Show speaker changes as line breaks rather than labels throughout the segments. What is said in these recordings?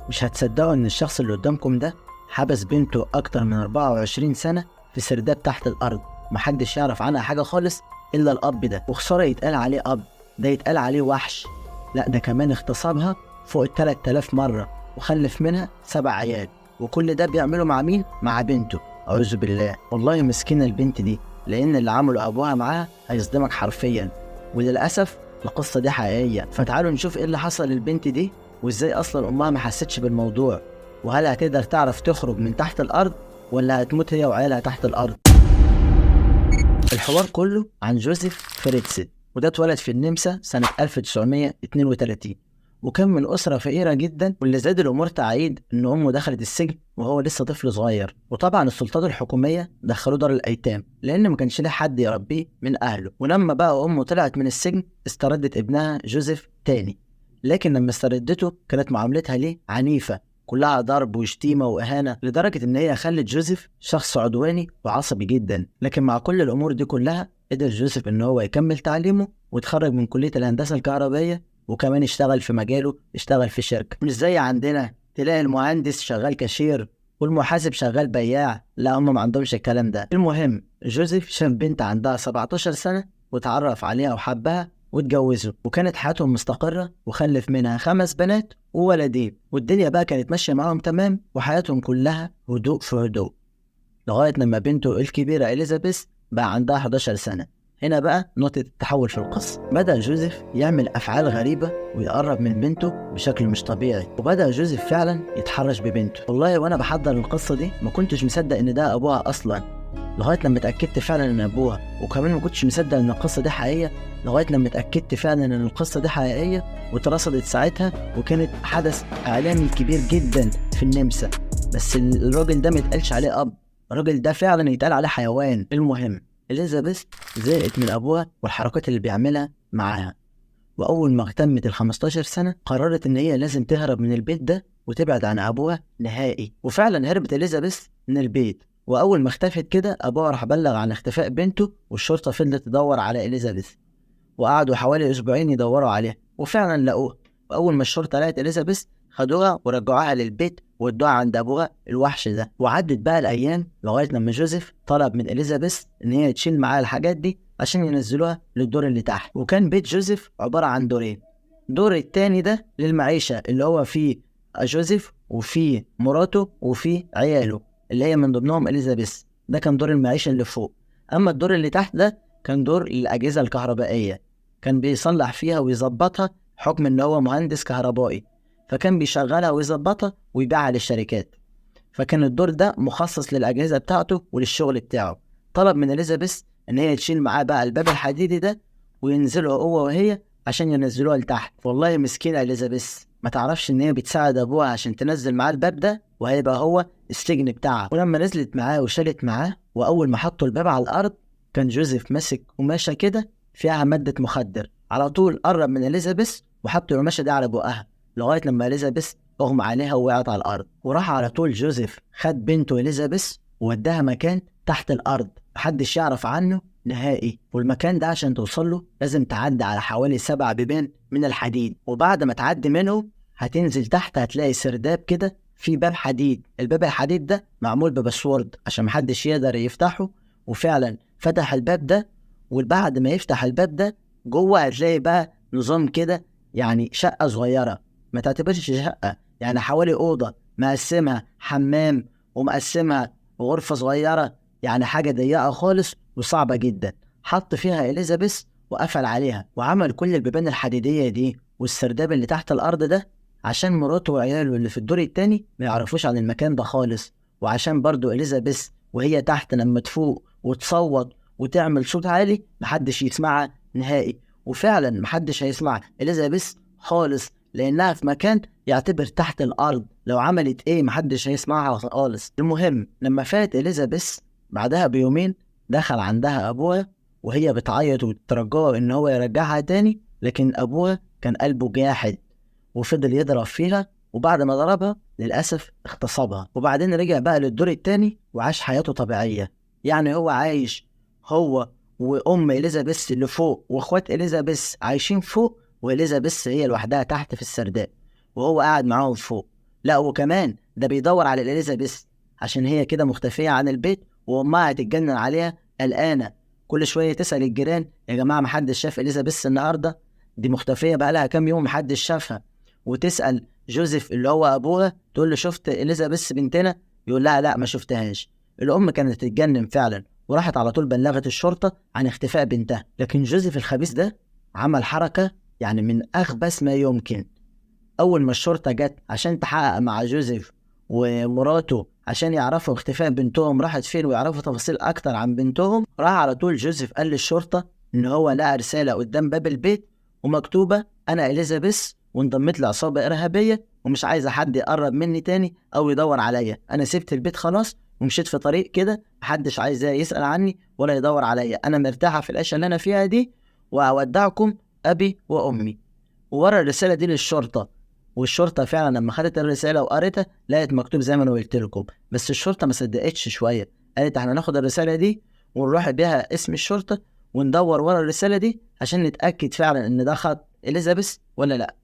مش هتصدقوا ان الشخص اللي قدامكم ده حبس بنته اكتر من 24 سنة في سرداب تحت الارض، محدش يعرف عنها حاجة خالص الا الاب ده. وخسارة يتقال عليه اب، ده يتقال عليه وحش. لا ده كمان اغتصبها فوق 3000 مرة وخلف منها 7 عيال، وكل ده بيعمله مع مين؟ مع بنته. أعوذ بالله، والله مسكينة البنت دي، لأن اللي عمله أبوها معاها هيصدمك حرفيا. وللأسف القصة دي حقيقية، فتعالوا نشوف إيه اللي حصل للبنت دي وإزاي أصلا أمها ما حستش بالموضوع، وهل هتقدر تعرف تخرج من تحت الأرض ولا هتموت هي وعيالها تحت الأرض. الحوار كله عن جوزيف فريتزل، وده اتولد في النمسا سنة 1932، وكان من أسرة فقيرة جدا، واللي زاد الأمور تعقيد إن أمه دخلت السجن وهو لسه طفل صغير. وطبعا السلطات الحكومية دخلوه دار الأيتام لأن ما كانش له حد يربيه من أهله. ولما بقى أمه طلعت من السجن استردت ابنها جوزيف تاني، لكن لما استردته كانت معاملتها ليه عنيفة، كلها ضرب وشتيمة وإهانة، لدرجة إن هي خلت جوزيف شخص عدواني وعصبي جدا. لكن مع كل الأمور دي كلها قدر جوزيف إن هو يكمل تعليمه وتخرج من كلية الهندسة الكهربائية، وكمان اشتغل في مجاله، اشتغل في شركة. مش زي عندنا تلاقي المهندس شغال كاشير والمحاسب شغال بياع، لا هم ما عندهمش الكلام ده. المهم جوزيف شاف بنت عندها 17 سنة وتعرف عليها وحبها واتجوزوا، وكانت حياتهم مستقرة وخلف منها 5 بنات وولدين، والدنيا بقى كانت ماشية معاهم تمام وحياتهم كلها هدوء في هدوء، لغاية لما بنته الكبيرة إليزابيث بقى عندها 11 سنة. هنا بقى نقطة التحول في القصة. بدأ جوزيف يعمل أفعال غريبة ويقرب من بنته بشكل مش طبيعي، وبدأ جوزيف فعلا يتحرش ببنته. والله وأنا بحضر القصة دي ما كنتش مصدق إن ده أبوها أصلا، لغاية لما اتأكدت فعلا إن أبوها. وكمان ما كنتش مصدق إن القصة دي حقيقية لغاية لما اتأكدت فعلا إن القصة دي حقيقية، واترصدت ساعتها، وكانت حدث إعلامي كبير جدا في النمسا. بس الراجل ده ما يتقالش عليه أب، الراجل ده فعلا يتقال عليه حيوان. المهم إليزابيث زهقت من أبوها والحركات اللي بيعملها معاها، وأول ما اغتمت 15 سنة قررت إن هي لازم تهرب من البيت ده وتبعد عن أبوها نهائي. وفعلا هربت إليزابيث من البيت، وأول ما اختفت كده أبوها راح بلغ عن اختفاء بنته، والشرطة فضلت تدور على إليزابيث، وقعدوا حوالي أسبوعين يدوروا عليها، وفعلا لقوها. وأول ما الشرطة لقت إليزابيث خدوها ورجعوها للبيت وادوها عند أبوها الوحش ده. وعدت بقى الأيام لغاية لما جوزيف طلب من إليزابيث إن هي تشيل معاها الحاجات دي عشان ينزلوها للدور اللي تحت. وكان بيت جوزيف عبارة عن دورين، دور التاني ده للمعيشة اللي هو فيه جوزيف وفيه مراته وفيه عياله اللي هي من ضمنهم إليزابيث، ده كان دور المعيشة اللي فوق. أما الدور اللي تحت ده كان دور الأجهزة الكهربائية، كان بيصلح فيها ويظبطها حكم إن هو مهندس كهربائي، فكان بيشغلها ويظبطها ويبيعها للشركات. فكان الدور ده مخصص للأجهزة بتاعته وللشغل بتاعه. طلب من إليزابيث إن هي تشيل معاه بقى الباب الحديدي ده وينزلوا هو وهي عشان ينزلوها لتحت. والله مسكينة إليزابيث، ما تعرفش إن هي بتساعد أبوها عشان تنزل معاه الباب ده وهيبقى هو السجن بتاعها. ولما نزلت معاه وشالت معاه، وأول ما حطوا الباب على الأرض كان جوزيف ماسك قماشة كده فيها مادة مخدر، على طول قرب من إليزابيث وحط القماشة دي على بقها لغاية لما إليزابيث أغمى عليها ووقعت على الأرض. وراح على طول جوزيف خد بنته إليزابيث ووداها مكان تحت الأرض محدش يعرف عنه نهائي، والمكان ده عشان توصل له لازم تعدي على حوالي 7 بيبان من الحديد، وبعد ما تعدي منه هتنزل تحت هتلاقي سرداب كده في باب حديد. الباب الحديد ده معمول ب password عشان محدش يقدر يفتحه، وفعلا فتح الباب ده. وبعد ما يفتح الباب ده جوه هتلاقي بقى نظام كده، يعني شقة صغيرة ما تعتبرش شقة، يعني حوالي أوضة مقسمها حمام ومقسمها غرفة صغيرة، يعني حاجة ضيقة خالص وصعبة جدا. حط فيها إليزابيث وقفل عليها، وعمل كل البيبان الحديدية دي والسرداب اللي تحت الأرض ده عشان مراته وعياله اللي في الدور التاني ما يعرفوش عن المكان ده خالص، وعشان برضو إليزابيث وهي تحت لما تفوق وتصوت وتعمل صوت عالي محدش يسمعها نهائي. وفعلا محدش هيسمع إليزابيث خالص لأنها في مكان يعتبر تحت الأرض، لو عملت إيه محدش هيسمعها خالص. المهم لما فات إليزابيث بعدها بيومين دخل عندها أبوها وهي بتعيط وترجوه إن هو يرجعها تاني، لكن أبوها كان قلبه جاحد وفضل يضرب فيها، وبعد ما ضربها للأسف اغتصبها. وبعدين رجع بقى للدور التاني وعاش حياته طبيعية، يعني هو عايش هو وأم إليزابيث اللي فوق وإخوات إليزابيث عايشين فوق، وإليزابيث هي لوحدها تحت في السرداب، وهو قاعد معاهم فوق. لا وكمان ده بيدور على إليزابيث عشان هي كده مختفية عن البيت وأمها هتتجنن عليها قلقانة، كل شوية تسأل الجيران يا جماعة محدش شاف إليزابيث النهاردة، دي مختفية بقالها كام يوم محدش شافها. وتسأل جوزيف اللي هو أبوها تقول له شفت إليزابيث بنتنا؟ يقول لها لا ما شفتهاش. الأم كانت تتجنن فعلا وراحت على طول بلغت الشرطة عن اختفاء بنتها. لكن جوزيف الخبيث ده عمل حركة يعني من أخبث ما يمكن. أول ما الشرطة جت عشان تحقق مع جوزيف ومراته عشان يعرفوا اختفاء بنتهم راحت فين ويعرفوا تفاصيل أكتر عن بنتهم، راح على طول جوزيف قال للشرطة إن هو لقى رسالة قدام باب البيت ومكتوبة أنا إليزابيث وانضميت لعصابة إرهابية ومش عايزة حد يقرب مني تاني أو يدور عليا، أنا سبت البيت خلاص ومشيت في طريق كده محدش عايز يسأل عني ولا يدور عليا، أنا مرتاحة في العيشة اللي أنا فيها دي وأودعكم أبي وأمي. وورا الرسالة دي للشرطة، والشرطة فعلا لما خدت الرسالة وقريتها لقت مكتوب زي ما أنا قلت لكم، بس الشرطة ما صدقتش شوية، قالت احنا ناخد الرسالة دي ونروح بيها اسم الشرطة وندور ورا الرسالة دي عشان نتأكد فعلا إن ده خط إليزابيث ولا لأ.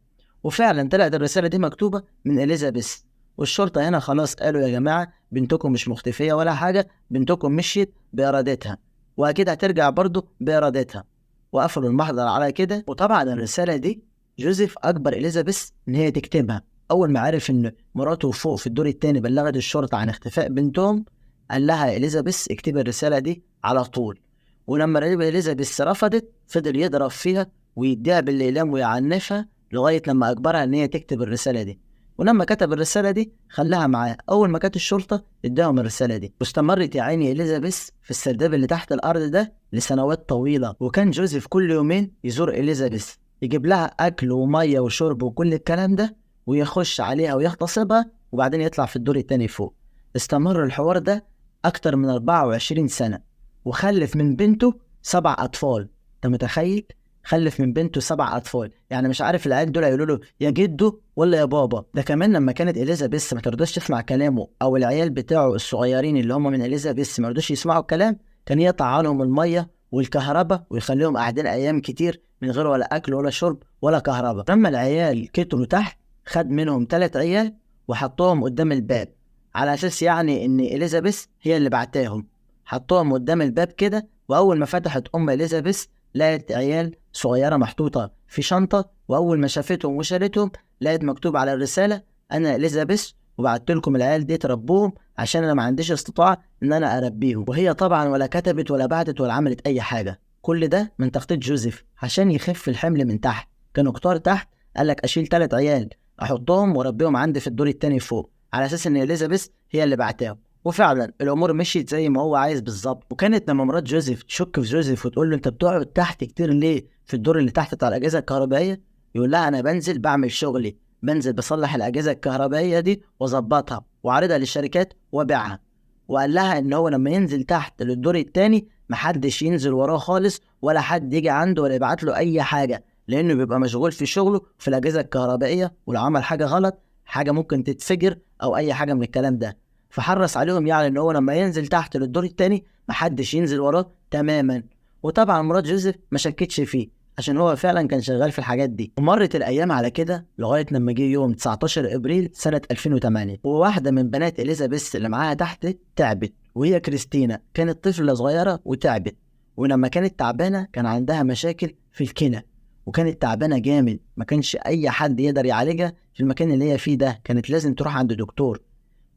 وفعلا طلعت الرسالة دي مكتوبة من إليزابيث، والشرطة هنا خلاص قالوا يا جماعة بنتكم مش مختفية ولا حاجة، بنتكم مشيت بإرادتها وأكيد هترجع برضو بإرادتها، وقفلوا المحضر على كده. وطبعا الرسالة دي جوزيف أجبر إليزابيث إن هي تكتبها. أول ما عرف إن مراته فوق في الدور التاني بلغت الشرطة عن اختفاء بنتهم، قال لها إليزابيث اكتبي الرسالة دي على طول. ولما إليزابيث رفضت فضل يضرب فيها ويديها بالإقلام ويعنفها لغاية لما أجبرها إن هي تكتب الرسالة دي. ولما كتب الرسالة دي خلاها معاه، أول ما كانت الشرطة اداهم الرسالة دي. واستمرت يا عيني إليزابيث في السرداب اللي تحت الأرض ده لسنوات طويلة، وكان جوزيف كل يومين يزور إليزابيث يجيب لها أكل ومية وشرب وكل الكلام ده، ويخش عليها ويغتصبها وبعدين يطلع في الدور التاني فوق. استمر الحوار ده أكتر من 24 سنة، وخلف من بنته 7 أطفال. أنت متخيل؟ خلف من بنته 7 أطفال، يعني مش عارف العيال دول هيقولوا له يا جدو ولا يا بابا. ده كمان لما كانت إليزابيث ما ترضاش تسمع كلامه، أو العيال بتاعه الصغيرين اللي هم من إليزابيث ما رضوش يسمعوا الكلام، كان يقطع عنهم المية والكهرباء ويخليهم قاعدين أيام كتير من غير ولا أكل ولا شرب ولا كهرباء. لما العيال كتروا تحت خد منهم 3 عيال وحطوهم قدام الباب، على أساس يعني إن إليزابيث هي اللي بعتاهم. حطوهم قدام الباب كده، وأول ما فتحت أم إليزابيث لقت عيال صغيرة محطوطة في شنطة، وأول ما شافتهم وشالتهم لقت مكتوب على الرسالة أنا إليزابيث وبعت لكم العيال دي تربوهم عشان أنا ما عنديش استطاعة إن أنا أربيهم. وهي طبعا ولا كتبت ولا بعتت ولا عملت أي حاجة، كل ده من تخطيط جوزيف عشان يخف الحمل من تحت. كانوا كتار تحت، قالك أشيل 3 عيال أحطهم وأربيهم عندي في الدور التاني فوق، على أساس إن إليزابيث هي اللي بعتاهم. وفعلا الامور مشيت زي ما هو عايز بالظبط. وكانت لما مرات جوزيف تشك في جوزيف وتقول له انت بتقعد تحت كتير ليه في الدور اللي تحت بتاع الاجهزة الكهربائية، يقول لها انا بنزل بعمل شغلي، بنزل بصلح الاجهزة الكهربائية دي واظبطها واعرضها للشركات وابيعها. وقال لها ان هو لما ينزل تحت للدور التاني محدش ينزل وراه خالص ولا حد يجي عنده ولا يبعت له اي حاجة، لانه بيبقى مشغول في شغله في الاجهزة الكهربائية، ولو عمل حاجة غلط حاجة ممكن تتفجر او اي حاجة من الكلام ده. فحرص عليهم يعني ان هو لما ينزل تحت للدور التاني محدش ينزل وراه تماما. وطبعا مرات جوزيف ما شكتش فيه عشان هو فعلا كان شغال في الحاجات دي. ومرت الايام على كده لغاية لما جه يوم 19 ابريل سنة 2008، وواحدة من بنات اليزابيث اللي معاها تحت تعبت، وهي كريستينا، كانت طفله صغيرة وتعبت. ولما كانت تعبانة كان عندها مشاكل في الكلى، وكانت تعبانة جامد، ما كانش اي حد يقدر يعالجها في المكان اللي هي فيه ده، كانت لازم تروح عند دكتور.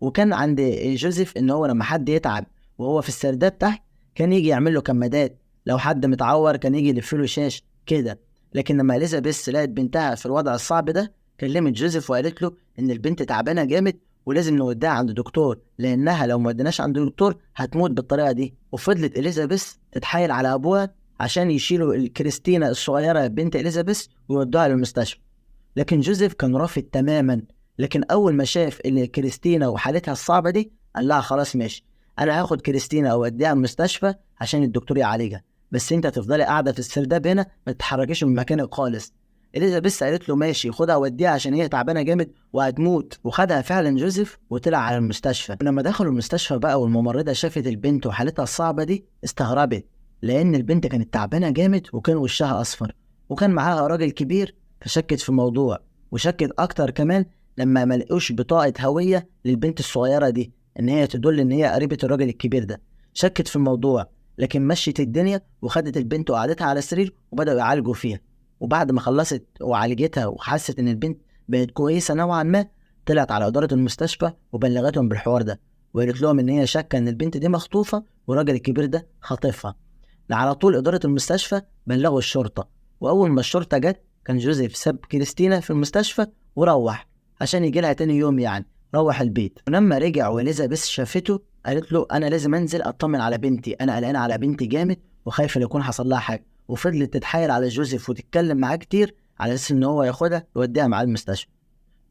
وكان عند جوزيف ان هو لما حد يتعب وهو في السرداب تحت كان يجي يعمل له كمادات، لو حد متعور كان يجي يلف له شاش كده. لكن لما اليزابيث لقت بنتها في الوضع الصعب ده كلمت جوزيف وقالت له ان البنت تعبانة جامد ولازم نوديها عند دكتور، لانها لو ما وديناش عند دكتور هتموت بالطريقة دي. وفضلت اليزابيث تتحايل على ابوها عشان يشيلوا الكريستينا الصغيرة بنت اليزابيث ويودوها للمستشفى، لكن جوزيف كان رافض تماما. لكن اول ما شاف ان كريستينا وحالتها الصعبة دي قال لها خلاص ماشي، انا هاخد كريستينا اوديها المستشفى عشان الدكتور يعالجها، بس انت هتفضلي قاعدة في السرداب هنا ما تتحركيش من مكانك خالص. اليزابيث قالت له ماشي خدها وديها عشان هي تعبانة جامد وهتموت. وخدها فعلا جوزيف وطلع على المستشفى. ولما دخلوا المستشفى بقى والممرضه شافت البنت وحالتها الصعبة دي استغربت، لان البنت كانت تعبانة جامد وكان وشها اصفر وكان معاها راجل كبير، فشكت في الموضوع. وشكت اكتر كمان لما ما لقوش بطاقة هوية للبنت الصغيرة دي إن هي تدل إن هي قريبة الراجل الكبير ده. شكت في الموضوع لكن مشيت الدنيا وخدت البنت وقعدتها على السرير وبدأوا يعالجوا فيها. وبعد ما خلصت وعالجتها وحست إن البنت بقت كويسة نوعا ما، طلعت على إدارة المستشفى وبلغتهم بالحوار ده، وقالت لهم إن هي شاكة إن البنت دي مخطوفة والراجل الكبير ده خاطفها. على طول إدارة المستشفى بلغوا الشرطة، وأول ما الشرطة جت كان جوزيف ساب كريستينا في المستشفى وروح عشان يجي لها تاني يوم، يعني روح البيت. ولما رجع وإليزابيث شافته قالت له أنا لازم أنزل أطمن على بنتي، أنا قلقانة على بنتي جامد وخايفة يكون حصل لها حاجة. وفضلت تتحايل على جوزيف وتتكلم معاه كتير على أساس إن هو ياخدها ويوديها معاه المستشفى.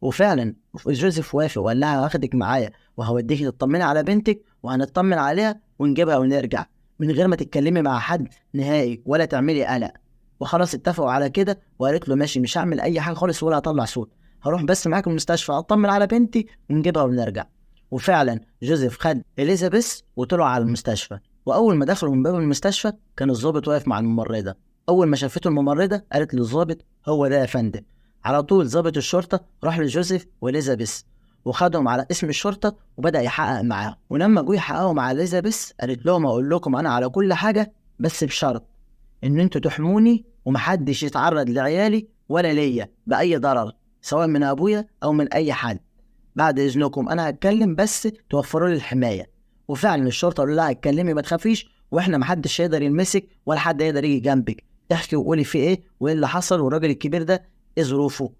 وفعلا جوزيف وافق وقال لها هاخدك معايا وهوديكي تطمني على بنتك وهنطمن عليها ونجيبها ونرجع من غير ما تتكلمي مع حد نهائي ولا تعملي قلق. وخلاص اتفقوا على كده، وقالت له ماشي مش هعمل اي حاجة خالص ولا هطلع صوت، هروح بس معاك المستشفى اطمن على بنتي ونجيبها ونرجع. وفعلا جوزيف خد اليزابيث وطلعوا على المستشفى. واول ما دخلوا من باب المستشفى كان الضابط واقف مع الممرضة. اول ما شافته الممرضة قالت للضابط هو ده يا فندم. على طول ضابط الشرطة راح لجوزيف واليزابيث وخدهم على اسم الشرطة وبدا يحقق معاهم. ولما جوا يحققوا مع اليزابيث قالت لهم اقول لكم انا على كل حاجة بس بشرط ان انتوا تحموني ومحدش يتعرض لعيالي ولا ليا باي ضرر سواء من ابويا او من اي حد، بعد اذنكم انا هتكلم بس توفروا لي الحماية. وفعلا الشرطة قالوا لها اتكلمي ما تخافيش، واحنا محدش هيقدر يلمسك ولا حد هيقدر يجي جنبك، احكي وقولي في ايه وايه اللي حصل والراجل الكبير ده ايه ظروفه.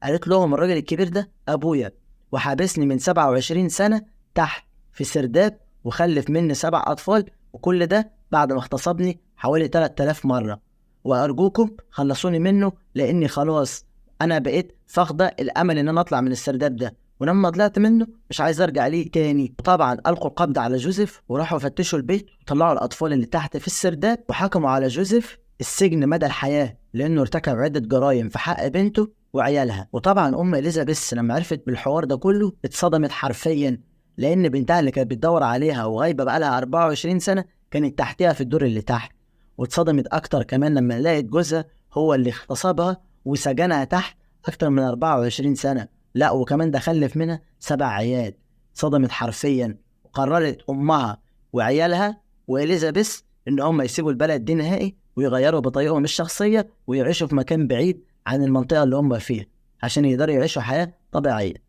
قالت لهم الراجل الكبير ده ابويا وحابسني من 27 سنة تحت في سرداب وخلف مني 7 اطفال، وكل ده بعد ما اغتصبني حوالي 3000 مرة، وارجوكم خلصوني منه لاني خلاص انا بقيت فاقده الامل ان انا اطلع من السرداب ده، ولما طلعت منه مش عايز ارجع ليه تاني. وطبعا القوا القبض على جوزيف وراحوا فتشوا البيت وطلعوا الاطفال اللي تحت في السرداب، وحكموا على جوزيف السجن مدى الحياة لانه ارتكب عده جرائم في حق بنته وعيالها. وطبعا ام اليزابيث لما عرفت بالحوار ده كله اتصدمت حرفيا، لان بنتها اللي كانت بتدور عليها وغايبه بقالها 24 سنة كانت تحتها في الدور اللي تحت. واتصدمت اكتر كمان لما لقت جوزها هو اللي اغتصبها وسجنها تحت اكتر من 24 سنة، لا وكمان ده خلف منها 7 عيال. صدمت حرفيا، وقررت امها وعيالها واليزابيث ان هم يسيبوا البلد دي نهائي ويغيروا بطريقهم الشخصية ويعيشوا في مكان بعيد عن المنطقة اللي هم فيها عشان يقدروا يعيشوا حياة طبيعية.